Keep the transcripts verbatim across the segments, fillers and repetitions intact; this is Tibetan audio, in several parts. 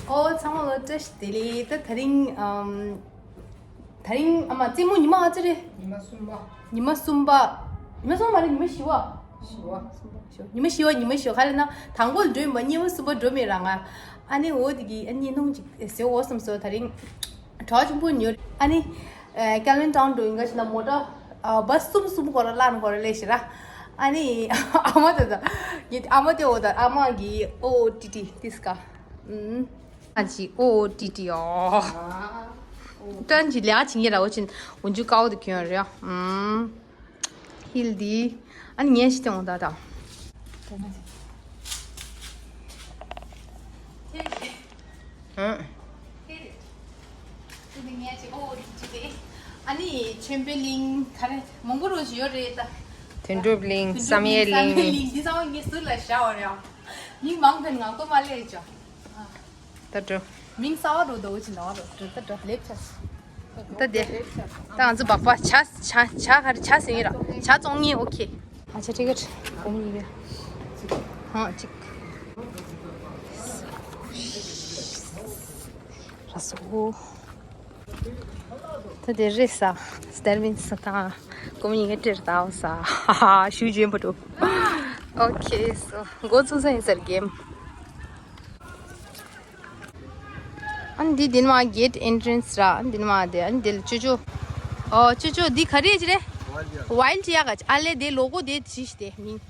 ཨོ་ཚང་མ་ལ་བཀྲ་ཤིས་བདེ་ལེགས། ད་དེ་རིང་ཨམ། དེ་རིང་ཨ་མ་རྩེད་མོ་ཉི་མ་ག་ཚོད་རེད། ཉི་མ་གསུམ་པ། ཉི་མ་གསུམ་པ། ཉི་མ་གསུམ་པ་མ་རེད། ཉི་མ་བཞི་པ། བཞི་པ། ཉི་མ་བཞི་པ། ཉི་མ་བཞི་པ་ག་རེ་ན་དང་པོ་ལ་འགྲོ་ཡིན་པ། གཉིས་པ་གསུམ་པ་འགྲོ་མེད་ར་ང་། ཨ་ནི་འོ་དེ་གི་ཨ་ནི་སྣུམ་ཅིག་ཟེར་འོ་བསམ་སོང་། དེ་རིང་གྲོགས་ཆུང་པོ་ཉོ། ཨ་ནི་ཨ་ཀལ་ཝིན་ཊའུན་འགྲོ་ཡིན་ག་ཞིག་ན་མོ་ཊ་ཨ་བྷ་སི་གསུམ་གསུམ་ཁོ་ར་ལ་ན་ཁོ་ར་ལས་ཤི་ར། ཨ་ནི་ཨ་མ་དེ་ད་ངེད་ཨ་མ་དེ་འོ་ད་ཨ་མ་གི་ཨོ་ཏི་ཏི་ཏིས་ཀ་ཨུམ། ཨ་ཅི་ཨོ་ཏི་ཏི་ཨོ། ཏན་ཅི་ལ་ཅི་ངེད་ར་འོ་ཅིན་འུན་ཇུ་ཀའོ་དུ་ཁྱོད་རེ་ཨུམ། ཧིལ་འདི། ཨ་ནི་ངས་ཤི་སྟེ་འོང་ད་ད། ཧུང་། ཨ་ནི་ཆོས་འཕེལ་གླིང་ག་རེ་མང་པོ་རུ་ཞིག་ཡོད་རེད་ད། དོན་གྲུབ་གླིང་། བསམ་ཡས་གླིང་། བསམ་ཡས་གླིང་འདི་ཚང་མ་ངས་ཟུར་ལ་བཞག་པ་རེད། མིང་མང་པོ་ངག་ཏོ་མ་ལས་ཅོ། ད་འགྲོ། མིང་གསར་བ་རུ་འདོགས་ཅི་འདོགས་རུ་འགྲོ་ད་འགྲོ་ལེབ་ཆ། ད་དེ། ད་ང་ཚོ་སྦག་སྦག་ཇ་ཇ་ཇ་ག་རེ་ཇ་ཟེར་ཡིན་ར། ཇ་བཙོང་ངེས། ཨོ་ཁེ། ཨ་ཅག་ཊིག་ཀེཊ་གོང་ཡིན་ག་ཧང་ཅིག་ར་སོ། ད་དེ་རེད་ས། སི་ཏར་བིན་ས་ད་གོང་ཡིན་ག་ཊེར་ད་འོ་ས། ཧ་ཧ་ཧ། ཞུ་རྒྱུན་པོ་འགྲོ། ཨོ་ཁེ་སོ། འགོ་ཚུགས་ས་ཡིན་ཟེར་གེམ། ཨ་ནི་འདི་འདི་ནས་མར་གེ་ཊི་ཨེན་ཊི་རན་སི་ར། ཨ་ནི་འདི་ནས་མར་དེ། ཨ་ནི་འདི་ལ་ཅོ་ཅོ། ཨོ་ཅོ་ཅོ་འདི་ག་རེ་ཅི་རེད། ཝའིལ་ཌི་ཡ་ག་ཨ་ལེ་དེ་ལོ་གོ་དེ་བྲིས་ཤི་དེ་མིང་།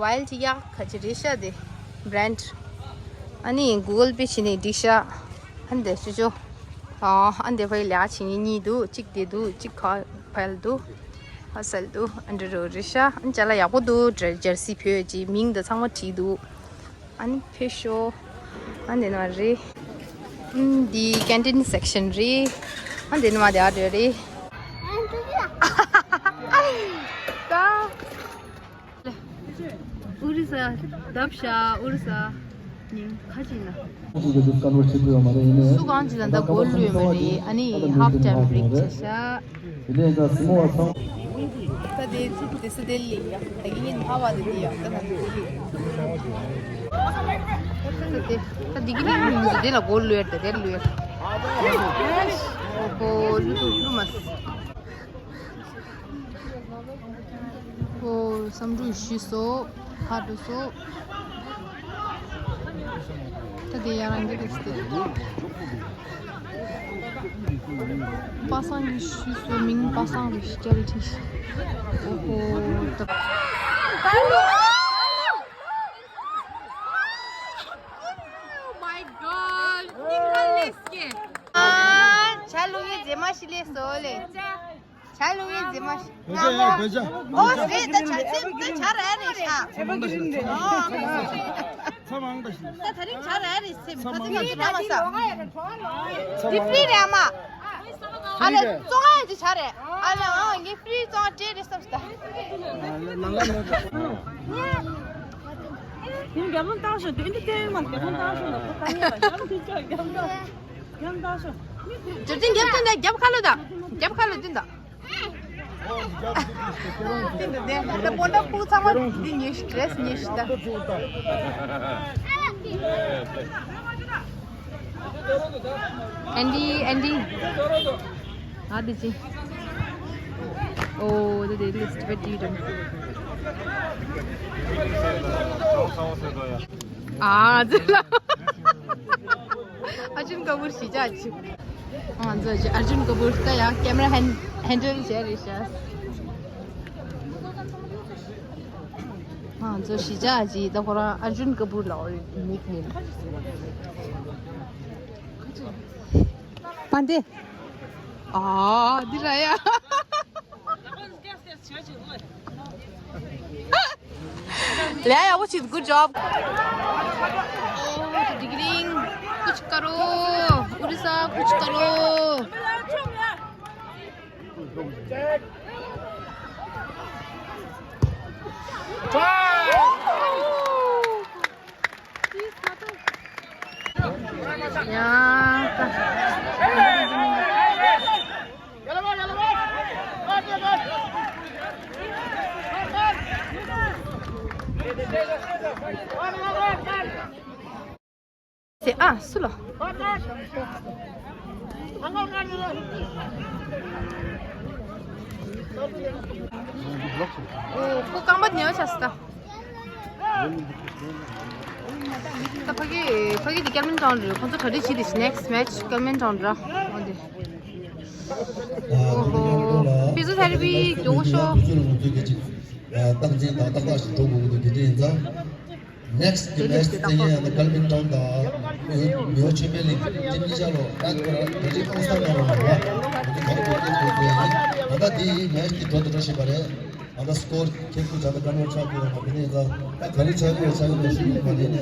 ཝའིལ་ཌི་ཡ་ག་ཅི་རེད་ཤག་དེ་བྷི་རན་ཌི། ཨ་ནི་གུ་གལ་པེ་བྱས་ནས་བསྒྲིགས་ཤག་ཨ་ནི་དེ་ཅོ་ཅོ། ཨོ་ཨ་ནི་དེ་ཕ་གི་ལ་ཡ་བྱེད་མཁན་གཉིས་འདུག་གཅིག་དེ་འདུག་གཅིག་ཁ་ཕལ་འདུག་ཧ་སལ་འདུག་ཨ་འདྲ་རོ་རེད་ཤག་ཨ་ནི་ཅ་ལག་ཡག་པོ་འདུག་ཇར་ཇར་སི་ཕུད་ཀྱི་མིང་དང་ཚང་མ་བྲིས་འདུག་ཨ་ནི་ཕེབས་ཤོག་ཨ་འདི་ནས་མར་རེད། ཨ་འདི་ཀེན་ཊིན་སེག་ཤན་རེད། ཨ་འདི་ནས་མར་དེ་ཨ་འདྲ་རེད། ད། ཨུ་རི་ས། རྡབ་ཤ་ཨུ་རི་ས། ཉིན་ཁ་ཅིག་ན། སུ་གང་ཅིག་ལ་ད་གོལ་ལོས་མ་རེད། ཨ་ནི་ཧབ་ཊའིམ་བྷེ་རེག་བྱས་ཤག་ད་དེ་དེ་སུ་དེ་ལི་ཡ། ད་ཡིན་ཧ་བ་དེ་དེ་ཡ། ད་ད་དེ་ད་དེ་གི་ལ་ཡང་མི་འདུག་དེ་ལ་གོ་ལོས་དེ་དེ་ལོས། ཨོ་ཧོ་ལུ་ལུ་ལུ་མ། ཨོ་བསམ་འགྲུབ་ཤི་སོ། ཁ་འགྲོ་སོ། ད་དེ་ཡང་རང་གི་རེད་ཟེར། པ་སངས་ཀྱིས་ཞུས་སོ། མིང་པ་སངས་རེད། སྐྱ་རེད་ཁྲིད། ཨོ་ཧོ་ད། Oh my god. ཉིན་ཁ་ལས་སྐྱེ། ཨ་ཇ་བླུག་ཡས་མཛེས་མ་ཞིག་ལས་སོ་ལེ། ཇ་བླུག་ཡས་མཛེས་མ་ཞིག་བོད་ཇ་ཡ། བོད་ཇ། ཨོ་ཟེ་ད་ཇ་ཚེམ་ད་ཇ་ར་རེད་ཤག་ཚ་མང་པ་ཞིག་ད་ད་རིང་ཇ་ར་རེད་ཚེམ་ད་ཚེམ་ང་ཚོ་ར་མ་ས། འདི་ཕི་རི་རེད་ཨ་མ། ཨ་ལེ་བཙོང་ཡ་ཅི་ཇ་རེད། ཨ་ལེ་ཨང་ངའི་ཕི་རི་བཙོང་ཡ་སྤྲད་རེད་བསམ་ས། ནང་ལ་ནོར་ད། ཡིན་རྒྱལ་ཕམ་བཏང་ཤོག་དེ་འདི་ལྟས་མ་རྒྱལ་ཕམ་བཏང་ཤོག་ལ་ཁོ་ད་ཉེ་བ་རྒྱལ་ཕམ་ཁྱོད་རྒྱལ་ཕམ་རྒྱལ་ཕམ་བཏང་ཤོག་རྒྱལ་ཕམ་བཏང་ཤོག་རྒྱབ་ཏིན་ད་རྒྱབ་ཁ་ལོ་ད། རྒྱབ་ཁ་ལོ་ཏིན་ད། ཏིན་ད་དེ་ད་པོ་ད་པུ་ཚང་མ་འདི་ཉེ་ཤི་ཌི་རེ་སི་ཉེ་ཤི་ད། ཨན་ཌི་ཨན་ཌི། ཨ་དི་ཅི། ཨོ་དེ་དེ་ལིས་ཊི་བེ་ཏི་ཡུ་ཌོན། ཨ་ཛི་ལ། ཨར་ཇུན་ཀ་པུར་གཞིས་ཆགས་ཅིག་ང་ཚོ་ཅི་ཨར་ཇུན་ཀ་པུར་ད་ཡང་ཀེམ་ར་ཧན་ཧན་ཌལ་བྱས་རེད་ཤག་ང་ཚོ་གཞིས་ཆགས་ཅིག་ད་ཁོ་རང་ཨར་ཇུན་ཀ་པུར་ལ་འོ་རེད་ནིག་ནེམ། བན་དེ། ཨ་འདི་ར་ཡ། ले आया वो चीज। Good job. डिग्रिंग। कुछ करो। उड़ीसा कुछ करो। དེ་ཨ་སུ་ལ། ཁོ་རྐང་པ་ཉལ་ཆགས་སོང་ད། ད་ཕ་གི་ཕ་གི་དེ་ཀེལ་མིན་ཊའུན་རེད། ཁོང་ཚོ་གྲ་སྒྲིག་བྱེད་དེ་ཤི་ནེག་སི་མེ་ཆི་ཀེལ་མིན་ཊའུན་ར། འོ་དེ། ཨོ་ཧོ། ཕི་ཟི་ཐེ་ར་པི་མགྱོགས་པོ་ཤོག་སྟངས་འཛིན་དང་ཏག་ཏག་ཞིག་འགྲོ་དགོས་ཀྱི་འདུག་དེ་འདྲ་ཡིན་ཙང་། ནེག་སི་ཀི་མེ་ཆི་དེ་ཡིན་ཡང་ན་ཀེལ་མིན་ཊའུན་དང་མེའོ་ཆོས་འཕེལ་གླིང་དེ་གཉིས་ཆ་ལོ་ད་ཁོ་ར་ད་ཅིག་ཨོ་སྟར་ན་རོ་མ་ར། དེ་གང་དགོས་ཀྱི་འདུག་དེ་ཡིན་ད་ལྟ་དེ་ཡིན་མེ་ཆི་དེ་འགྲོ་དུ་འགྲོ་བཞིན་པ་རེད། ད་ལྟ་སི་ཀོར་ཁྱེད་ཀྱིས་ད་ལྟ་ཀོན་ཕོར་ཊི་ཆགས་ཀྱི་ཡོད་ན་དེ་ནས་ད་ད་ག་རེ་ཆགས་ཀྱི་ཡོད་ཆགས་ཀྱི་མེད་ཞུ་གི་མ་རེད།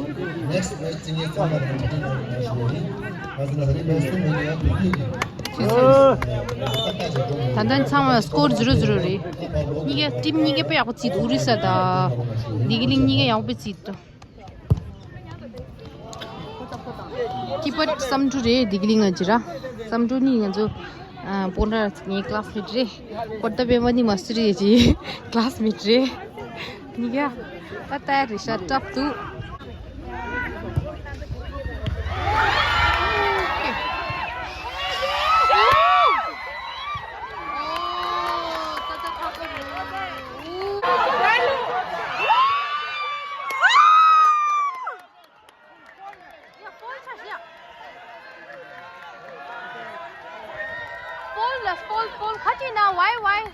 ནེག་སི་མེ་ཆི་ཚིག་ངན་ཚང་མ་ལ་གྲ་སྒྲིག་གནང་རོགས་གནང་ཞུ་ཡ་ཡིན། ང་ཚོ་ལ་ད་རེས་མེ་ཆི་གསུམ་མེད་ཀྱི་ཡང་དུས་ཚོད་ཀྱི་ད་ལྟ་ཚང་མ་སི་ཀོར་ཛི་རོ་ཛི་རོ་རེད། གཉིས་ཀ་ཊིམ་གཉིས་ཀ་དཔེ་ཡག་པོ་བརྩིས་འདུག་ཨོ་རི་ས་དང་བདེ་སྐྱིད་གླིང་གཉིས་ཀ་ཡག་པོ་བརྩིས་འདུག་ཁྱི་པར་བསམ་འགྲུབ་རེད། བདེ་སྐྱིད་གླིང་ང་ཅི་ར། བསམ་འགྲུབ་ནི་ང་ཚོ་སྤོན་ར་ངའི་ཀླ་སི་མེ་ཊི་རེད། ཀོ་ཏ་པེ་མ་ནི་མ་སི་རི་ཡེ་ཅི་ཀླ་སི་མེ་ཊི་རེད། གཉིས་ཀ་ད་ལྟ་རེད་ཤག་སྐྲག་འདུག་ཕོལ་ལ་ཕོལ་ཕོལ་ཁ་ཅིག་ན་ཝའི་ཝའི།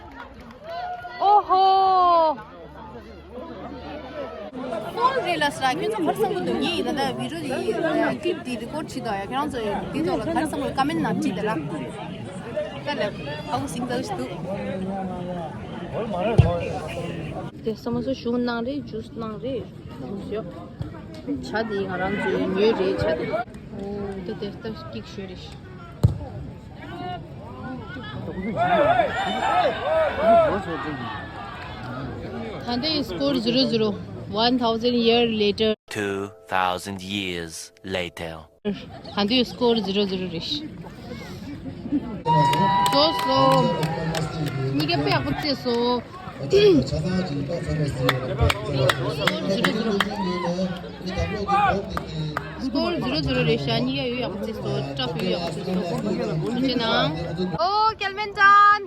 ཨོ་ཧོ། ཕོལ་རེད་ལ་ས་ཁྱོད་ཚོ་གར་སང་གི་འདུག་ངས་ཡིན་ན་ད་བི་ཌི་ཡོ་དེ་ཡིན་ཀི་ལིབ་དེ་རི་ཀོར་ཌི་བྱེད་དོ་ཡ། ཁྱེད་རང་ཚོ་དེ་ཐོག་ལ་གར་སང་གི་ཀ་མེན་ནང་བྲིས་དེ་ལ། ད་ལ་ཧ་གོ་སིང་ད་ཞིག་འདུག་དེ་ས་མ་སོ་ཞུ་གནང་རེད། ཇུས་གནང་རེད། ཇུས་ཡོད། ཇ་དེ་ང་རང་ཚོའི་ཉོས་རེད་ཇ་དེ། ཨོ་དེ་དེ་ལྟར་སྐྱིད་ཤོས་རེད། ད་ལྟའི་སྐོར་ཛི་རོ་ཛི་རོ། One thousand year later. Two thousand years later. ད་ལྟའི་སྐོར་ཛི་རོ་ཛི་རོ་རེད། སོ་སོ། གཉིས་ཀ་དཔེ་ཡག་པོ་བརྩེས་སོ། སྐོར་ཛི་རོ་ཛི་རོ། སྐོར་ཛི་རོ་ཛི་རོ་རེད་ཤག་གཉིས་ཀ་ཡོད་ཡག་པོ་བརྩེས་སོ། སྐྲག་ཡོད་ཡག་པོ་བརྩེས་སོ། ཐུགས་རྗེ་གནང་། ཨོ་ཀེལ་མིན་ཊོན།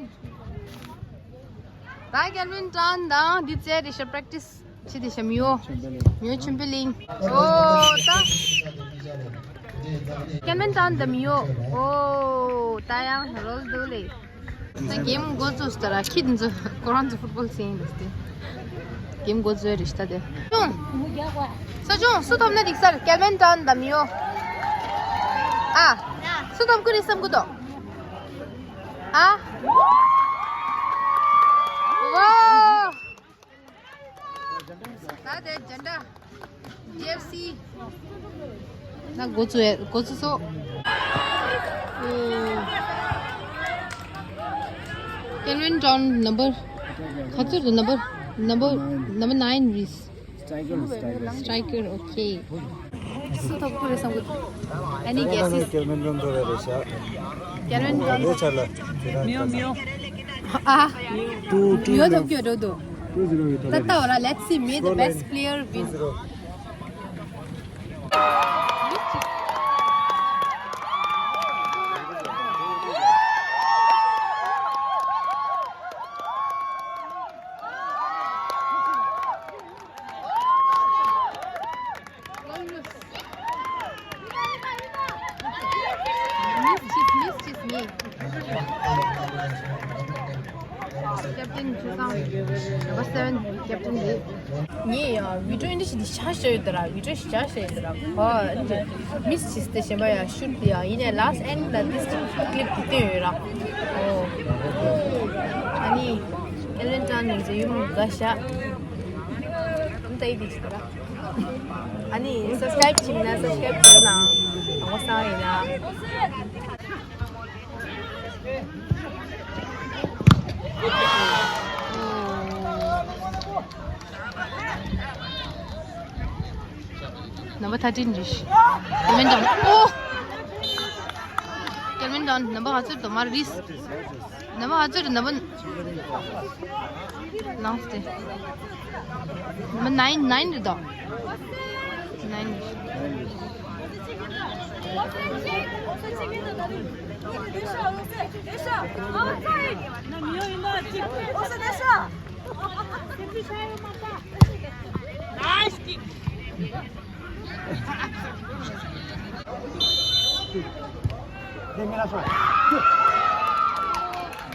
ད་ཀེལ་མིན་ཊོན་དང་འདི་རྩེ་རེད་ཤག་པྲེག་ཊི་སི་ཅི་དེ་ཤ་མིའོ། མིའོ་ཆུན་པེ་གླིང་། ཨོ་ད། ཀེལ་མིན་ཊོན་དང་མིའོ། ཨོ་ད་ཡང་རོལ་འདུག་ལེ། ད་གེམ་འགོ་བཙུགས་ཟེར་ར་ཁྱི་འདི་ཚོ་ཁོ་རང་ཚོ་ཕུཊ་བོལ་སེང་ལ་སྟེ། གེམ་འགོ་བཙུགས་རེད་ཤག་ད་དེ། ཅུང་། ས་ཅུང་སུ་ཐོབ་ན་འགྲིག་སར་ཀེལ་མིན་ཊོན་དང་མིའོ། ཨ། སུ་ཐོབ་ཀྱི་རེད་བསམ་གི་འདུག་ཨ། ཝའོ། ད་དེ་ཇན་ཌར། ཇེ་ཨེཕ་སི། ན་འགོ་བཙུགས་ཡ་འགོ་བཙུགས་སོ། ཀེལ་མིན་ཊོན་ནམ་བར་ག་ཚོད་རེད། ནམ་བར་ནམ་བར་ནམ་བར་ནའིན་རེད། སི་ཊི་རའི་ཀར། སི་ཊི་རའི་ཀར། ཨོ་ཁེ། སུ་ཐོབ་ཀྱི་རེད་བསམ་གི་འདུག་ཨ་ནི་གེ་སི། ཀེལ་མིན་ཊོན་ཐོབ་ཡ་རེད་ཤག་ཀེལ་མིན་ཊོན། ལོ་ཆར་ལ། མིའོ་མིའོ། ཨ། ཊུ་ཊུ། མིའོ་ཐོབ་ཀྱི་ཡོད་འགྲོ་འདུག་ད་ལྟ་བ་ར། Let's see, may the best player win. Miss Cheese, Miss Cheese, me. Captain Chusang, number seven captain རེད། ངས་ཡང་བི་ཌི་ཡོ་འདི་ཞིག་འདི་ཆ་བཞག་ཡོད་ད་ར། བི་ཌི་ཡོ་ཞིག་ཆ་བཞག་ཡོད་ད་ར། ཁོ་མིས་ཆིས་ཏེ་གཞན་པ་ཡང་ཤུད་དེ་ཡང་ཡིན་ནའི་ལཱ་སི་ཊི་ཨེན་ཌི་ལ་འདི་ཅིག་ཀི་ལིབ་དེ་བསྟན་ཡོད་ར། ཨོ། ཨ་ནི་ཀེལ་མིན་ཊོན་ནི་ཡུམ་དགའ་ཤག་ཨམ་ཏའི་དེ་ཅིག་ད་ར། ཨ་ནི་སབ་སི་ཀ་རའིབ་བྱེད་མིན་ན་སབ་སི་ཀ་རའིབ་བྱེད་ན་དང་པོ་གསང་ཡིན་ན། ནམ་བར་ཐར་ཊིན་རེད། ཀེལ་མིན་ཊོན། ཨོ། ཀེལ་མིན་ཊོན་ནམ་བར་ག་ཚོད་དུ་མར་རིས། ནམ་བར་ག་ཚོད་རེད། ནམ་བར་ལོངས་ཏེ། ནམ་བར་ནའིན། ནའིན་རེད་དོ། ནའིན་རེད།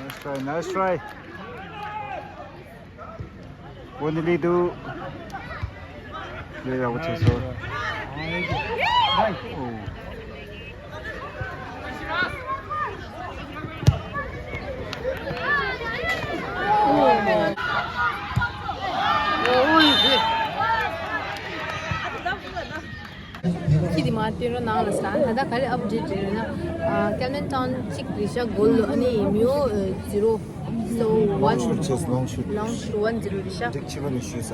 Nice try, nice try. Only do. Play out so. Oh. ཁྱི་དེ་མ་སྟོན་རོགས་གནང་ལ་ཟེར། ད་ལྟ་ག་རེ་ཨབ་ཌེཊ་རེད་ན། ཨ། ཀེལ་མན་ཊོན་གཅིག་རེད་ཤག་གོལ་ཨ་ནི་མིའོ་ཛི་རོ། So one. Long shoot, yes, long shoot. Long shoot, one zero རེད་ཤག་འགྲིག་ཆེ་བ་ནས་ཤོད་ས།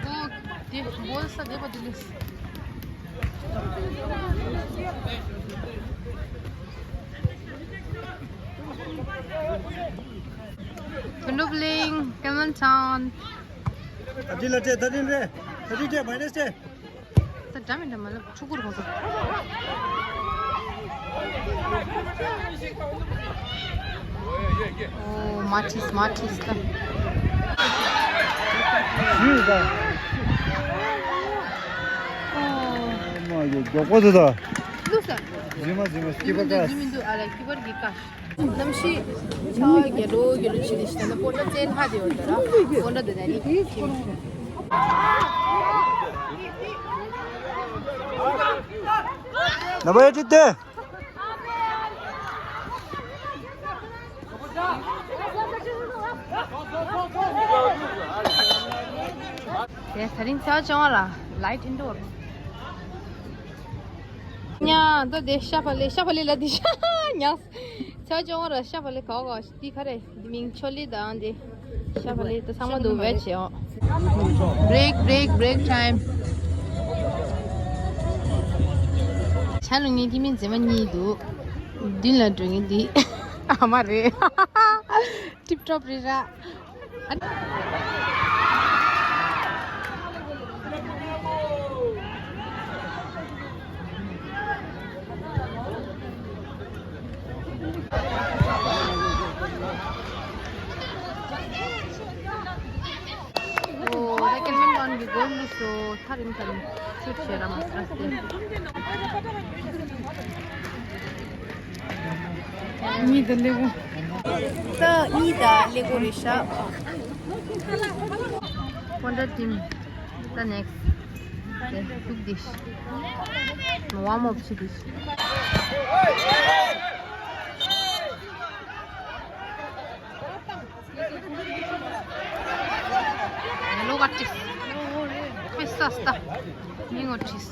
ཨོ། དེ་གོལ་ས་བསྡད་པ་དེ་ལས། Good evening, ཀེལ་མན་ཊོན། ཨ་ཅི་ལ་ཏྲེ་ད་རིང་རེད། ད་རིང་ཏྲེ་མའི་ནས་ཏྲེ། ད་འདྲ་མི་འདྲ་མ་ལབ་ཕྲུ་གུར་གོ་སོང་། ཨོ་མ་ཁྲིས་མ་ཁྲིས་ད། ཞུས་ད། ཨོ། མ་ཡོད་མགྱོགས་པོ་དེ་ད། ལུགས་ས། ཟི་མ་ཟི་མ་སྐྱིད་པ་ཀ། ཟི་མི་འདུག་ཨ་ལ་སྐྱིད་པར་གི་ཀ། གནམ་གཤིས་ཆར་པ་རྒྱག་རོགས་རྒྱག་རོགས་བྱེད་དེ་ཤི་ད་ན་སྤོན་ཊ་བཙན་ལྷག་དེ་ཡོད་ད་ར། སྤོན་ཊ་དེ་ད་ནི་ཁྱིམ། ནམ་པ་ཡ་ཅི་ཏེ། དེ་ད་རིང་ཆར་པ་བྱུང་བ་ལ་ལའིཊ་ཨིན་ཌོར། ཉ་ད་དེ་ཤ་བག་ལེབ་ཤ་བག་ལེབ་ལ་དེ་ཤ་ཉ། ཆར་པ་བྱུང་བ་ལ་ཤ་བག་ལེབ་ག་བ་ག་བ་ཤ་དེ་ག་རེ། འདི་མིང་ཆོ་ལི་དང་འདི་ཤ་བག་ལེབ་ད་ཚང་མ་འདུག་ཝེཊ་བྱེད་ཨོ། བྷི་རེག་བྷི་རེག་བྷི་རེག་ཊའིམ། ཆ་ལུགས་ངའི་ཁྱིམ་མི་མཛེས་མ་གཉིས་འདུག་མདུན་ལ་འགྲོ་མཁན་འདི་ཨ་མ་རེད། ཊིབ་ཊོབ་རེད་ར། ཨོ། ད་ཀེལ་མན་ཊོན་གྱི་གོལ་ལུས་སོ། ཐག་རིང་ཐག་རིང་ཤུཊ་བྱེད་ར་མ་སྲ་སྟེ། གཉིས་དང་ཀླད་ཀོར། ད་གཉིས་དང་ཀླད་ཀོར་རེད་ཤག་སྤོན་ཊ་ཊིམ། ད་ནེག་སི་ཊི། དེ་ཐུག་དེ་ཤི། ཝརམ་ཨབ་བྱེད་དེ་ཤི། ཡེ་ལོ་ཀར་ཊིས། ཕེ་སི་ས་སྟ། མི་ངོ་ཁྲིས།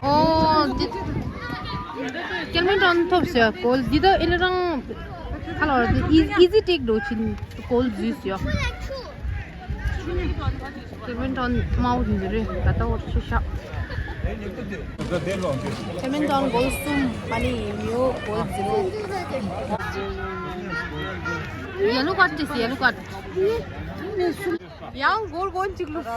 ཨོ། འདི་ཀེལ་མན་ཊོན་ཐོབ་ཟེར་གོལ་འདི་ད་ཨེ་ལ་རང་ཁ་ལོ་ར་འདི་ཨི་ཟི་ཊེག་འགྲོ་ཕྱིན་གོལ་འཛུལ་ཟེར། ཀེལ་མན་ཊོན་དམར་པོ་འདི་རེད་ད་ལྟ་འོར་ཆེ་ཤག་ཀེལ་མན་ཊོན་གོལ་གསུམ་ཨ་ནི་མིའོ་གོལ་ཛི་རོ། ཡེ་ལོ་ཀར་ཊིས་ཡེ་ལོ་ཀར། ཡང་གོལ་གོན་གཅིག་ལུས།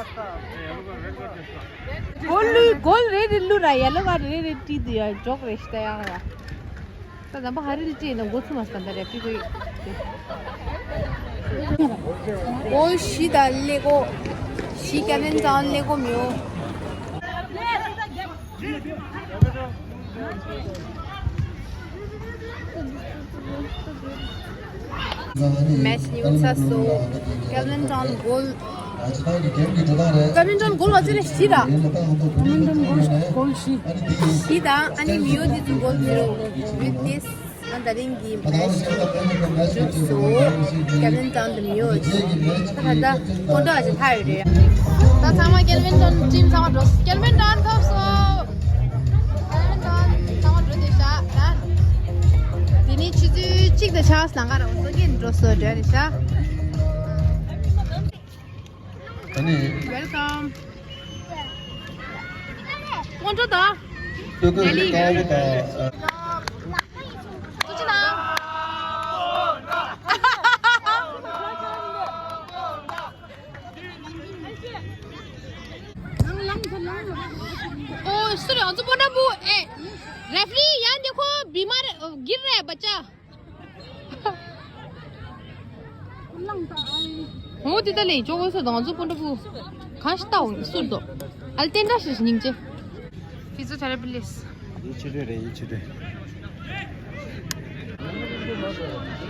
གོལ་ལུས་གོལ་རེ་རེ་ལུས་ར་ཡེ་ལོ་ཀར་རེ་རེ་བྲིས་འདུག་ཡ་འཇོག་རེ་ཤི་ད་ཡང་ར། ད་ནམ་པ་ཧ་རི་རི་བྲིས་ན་འགོ་ཚུགས་མ་སྟན་ད་རེ་པི་པི། གོལ་བཞི་དང་ཀླད་ཀོར། བཞི་ཀེལ་མན་ཊོན་ཀླད་ཀོར་མིའོ། མེཆ་ཉིན་ཚ་སོ། ཀེལ་མན་ཊོན་གོལ། ཀེལ་མན་ཊོན་གོལ་བ་ཚེ་རེ་ཤི་ར། ཀེལ་མན་ཊོན་གོལ་གོལ་ཤི། ཤི་དང་ཨ་ནི་མིའོ་དེ་ཚོ་གོལ་ཛི་རོ། With this ང་ད་རིང་གི་མེཆ་གྲུབ་སོང་། ཀེལ་མན་ཊོན་དང་མིའོ་ད་ད་སྐོར་ཐོག་ཅིག་ལྷག་ཡོད་རེད། ད་ཚང་མ་ཀེལ་མན་ཊོན་ཊིམ་ཚང་མ་འགྲོ། ཀེལ་མན་ཊོན་ཐོབ་སོང་། ཀེལ་མན་ཊོན་ཚང་མ་འགྲོ་བསྡད་ཤག་ད། དེ་ནས་ཆུ་ཚོད་གཅིག་དང་ཕྱེད་ཀ་ལང་ཀ་ར་འོ་སོ་གིན་འགྲོ་སོ་འདྲ་རེད་ཤག་ད་ནི། Welcome. ཁོང་ཚོ་དང་། ལྡི་ལི། ཐུགས་རྗེ་གནང་། ཨོ་སུ་རེད། ང་ཚོ་སྤོན་ཊ་བུ། ཨེ། རེ་ཕི་རི་ཡང་དེ་ཁོ་བི་མ་རེད། གིར་རེད་བ་ཅག་ཧོ་དེ་ད་ལས་ཅོ་གོ་སོ་དང་ང་ཚོ་སྤོན་ཊ་བུ། གང་ཞིག་ལྟ་འོང་སུར་དོ། ཨལ་ཏེན་ཏྲ་ཞིག་སྙིང་རྗེ། ཕི་ཛི་ཡོ་ཐེ་ར་པི་ལིས། ཡིད་ཆེས་རེད། ཡིད་ཆེས་རེད།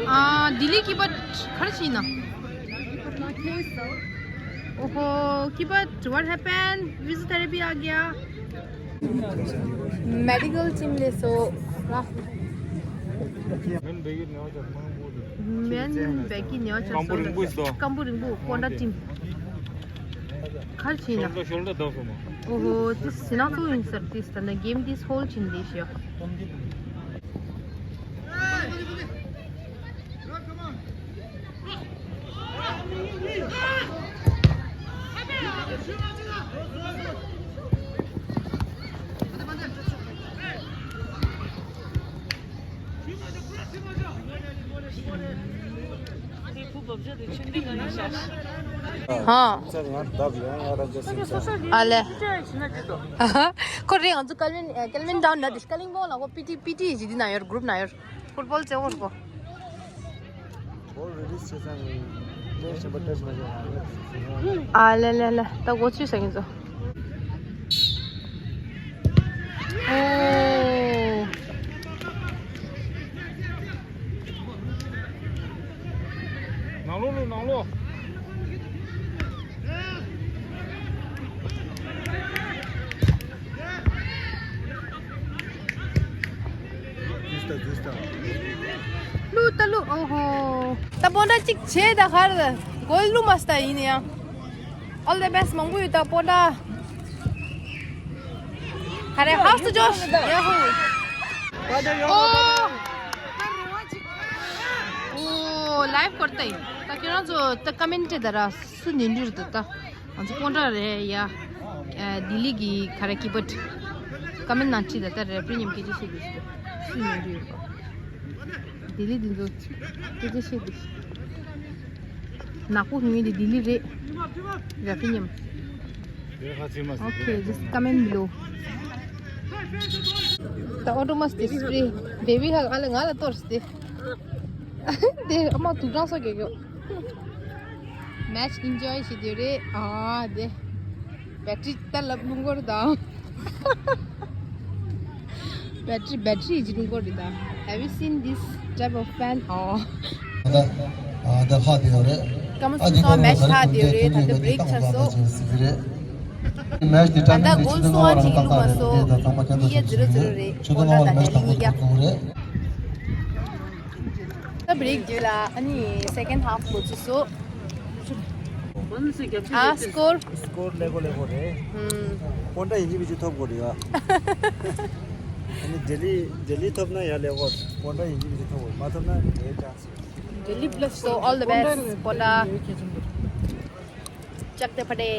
ཨ། ལྡི་ལི་ཀི་པར་ག་རེ་བྱས་ན། ཨོ་ཧོ། ཀི་པར། What happened? Physiotherapy आ गया। Medical team ले सो। མེན་བེ་གི་ནེ་བ་ཅག་མང་པོ་རེད། མེན་བེ་གི་ནེ་བ་ཅག་སྐམ་པོ་རིང་པོ་སོ། སྐམ་པོ་རིང་པོ་སྤོན་ཊ་ཊིམ། ག་རེ་བྱས་ན། ཤོལ་ཌར་ཤོལ་ཌར་དོག་སོང་མ། ཨོ་ཧོ། དེ་ཟི་ནང་ཚོ་ཡིན་ས་རེད། དེ་ད་ནི་གེམ་དེ་ཧོལ་ཌ་བྱས་ནས་བསྡད་ཤག་ཧ། ཨ་ལེ། ཁོ་རེད། ང་ཚོ་ཀལ་ཝིན་ཀལ་ཝིན་ཌའོན་ན་དེ་ཀ་ལིང་པོང་ལ་ཁོ་པི་ཊི་པི་ཊི་ཞིག་འདི་ན་ཡོད། གུ་རུབ་ན་ཡོད། ཕུཊ་བོལ་རྩེ་བོར་གོ། བོལ་རི་ལིས་བྱེད་ཙང་ལེན་ཞིམ་པོ་སྤྲད་ཞིག་མ་བྱུང་ང་། ཨ་ལེ་ལེ་ལེ། ད་གོ་ཚུལ་ཟ་གིན་ཚོ། ཨོ། ནང་ལོགས་ལོགས། ནང་ལོགས། ལུ་ད་ལུ། ཨོ་ཧོ། ད་སྤོན་ཊ་གཅིག་བྱས་ད་གར་གོལ་ལུ་མ་སྟ་ཡིན་ཡང་། All the best མང་པོ་ཡོད་ད་སྤོན་ཊ། ག་རེ། How's the Josh? Yahoo! ཨོ། ཨོ། ལའིབ་སྐོར་ཏེ། ད་ཁྱེད་རང་ཚོ་ད་ཀ་མེན་ཊི་ད་ར་སུ་ནི་འདུར་ད་ད། ང་ཚོ་སྤོན་ཊ་རེད་ཡ། ལྡི་ལི་གི་ག་རེ་ཀི་པར། ཀ་མེན་ནང་བྲིས་ད་ད་རེ་ཕི་རི་མཉམ་སྐད་ཆ་བཤད་དུས་སུ་ནི་འདུར་ཡོད་པ། ལྡི་ལི་འདི་ཚོ་སྐད་ཆ་བཤད་དུས། ནག་པོ་ཉོས་འདི་ལྡི་ལི་རེད། ར་ཕི་ཉམ། Okay, just comment below. The Odomos display. Baby hug. ཨ་ལ་ང་ལ་གཏོར་སྟེ། དེ་ཨ་མ་དུག་སྦྲང་སོགས་རྒྱག་གི་ཡོད། Match enjoy བྱེད་དུས་རེད། ཨ་དེ། བེ་ཊི་རི་ད་ལབ་ལུང་སྐོར་དང་། བེ་ཊི་རི་བེ་ཊི་རི་ཡི་ལུང་སྐོར་རེད་ད། Have you seen this type of fan? ཨོ། ད་ཨ་ད་ཧ་དེ་ཡོད་རེད། ཀ་མ་སུ་སོང་match ཧ་དེ་ཡོད་རེད། ད་ལྟ་break ཆགས་སོང་། Match དེ་ད་ལྟ་གོལ་སུ་ཨ་ཅིག་བླུགས་མ་སོང་། གཉིས་བརྒྱ་ཛི་རོ་ཛི་རོ་རེད། ཆུ་ཚོད་ལྔ་པ་ལ་match དང་པོ་ཚོགས་ཀྱི་རེད། ད་break རྗེས་ལ་ཨ་ནི་second half འགོ་ཚུགས་སོང་། ཨ་score score ལེགས་པོ་ལེགས་པོ་རེད། ཧུམ། སྤོན་ཊ་ཡིན་གཅིག་མིན་གཅིག་ཐོབ་དགོས་རེད་ཡ། ཨ་ནི་ལྡི་ལི་ལྡི་ལི་ཐོབ་ན་ཡ་ལེགས་པོ། སྤོན་ཊ་ཡིན་གཅིག་མིན་གཅིག་ཐོབ་དགོས། མ་ཐོབ་ན་དེའི་chance ཡོད། ལྡི་ལི་བློས་སོ། All the best སྤོན་ཊ། ཅག་ཏེ་ཕ་ཏེ།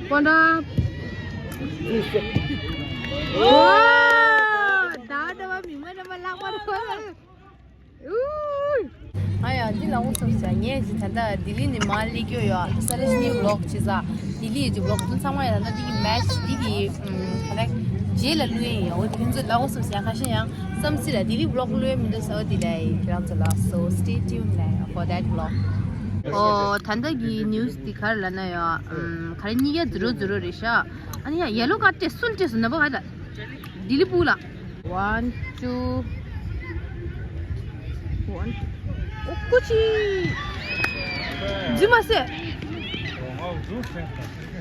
སྤོན་ཊ། ཨོ། ད་ད་བ་མི་མ་ན་མ་ལག་པ་རོ། ཨུ། ཨ་ཡ་འདི་ལ་འོ་སོང་ས། ངས་ཅི་ད་ལྟ་ལྡི་ལི་ནས་མར་སླེབས་ཀྱི་ཡོད། ས་རེ་ནི་vlog བྱེད་ས། ལྡི་ལི་ཡི་vlog ཚང་མ་ཡ་ད་ལྟ་འདི་གི་match འདི་གི་ཨམ་ག་རེ་རྗེས་ལ་བླུག་ཡིན་ཡ། འོ་དེ་ཚོ་ལ་འོ་སོང་ས། ཡ་ཁ་ཤས་ཡང་བསམ་སྲིད་ལ་ལྡི་ལི་vlog བླུག་ཡ་མི་འདུག་ས། འོ་དེ་ལ་ཡི་ཁྱེད་རང་ཚོ་ལ། So stay tuned for that vlog. ཨོ་ད་ལྟ་གི་news འདི་ག་རེ་ལབ་ན་ཡ། ཨམ་ག་རེ་གཉིས་བརྒྱ་ཛི་རོ་ཛི་རོ་རེད་ཤག་ཨ་ནི་ཡ་yellow card སྤྲད་སུ་ལ་སྤྲད་སོང་ན་བ་ག་རེ་ལ། ལྡི་ལི་བུ་ལ། One, two, one, two. ཨོ་ཀུ་ཅི། འཛུལ་མ་ཟེར།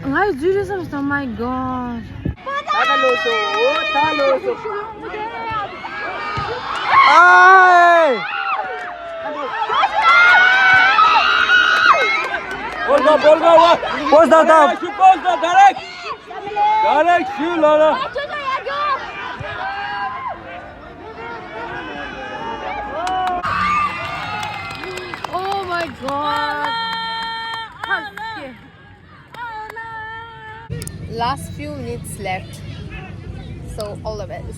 ང་ཡི་འཛུལ་རེད་བསམ་སོང་། My God. ད་ལོ་སོ། ཨོ་ད་ལོ་སོ། ཨའི། Post ད་ད། Post ད་ད། Direct ཞུ་ལ་ལ། Oh my God. Last few minutes left. So, all the best.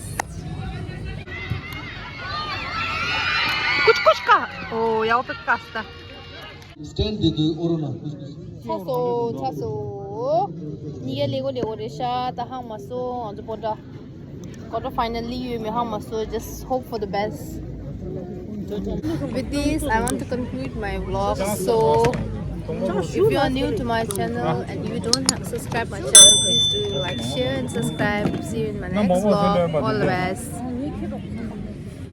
Kuch kuch ka. Oh, ya pe kasta. Stand de du orona. Chaso, chaso. Nige lego lego resha ta hang maso anzo pota. Quarter final ལ་ཡོད་མེད་ཧ་མ་སོ། Just hope for the best. With this, I want to conclude my vlog. So, if you are new to my channel and you don't have subscribe my channel, please do like, share, and subscribe. See you in my next vlog. All the best.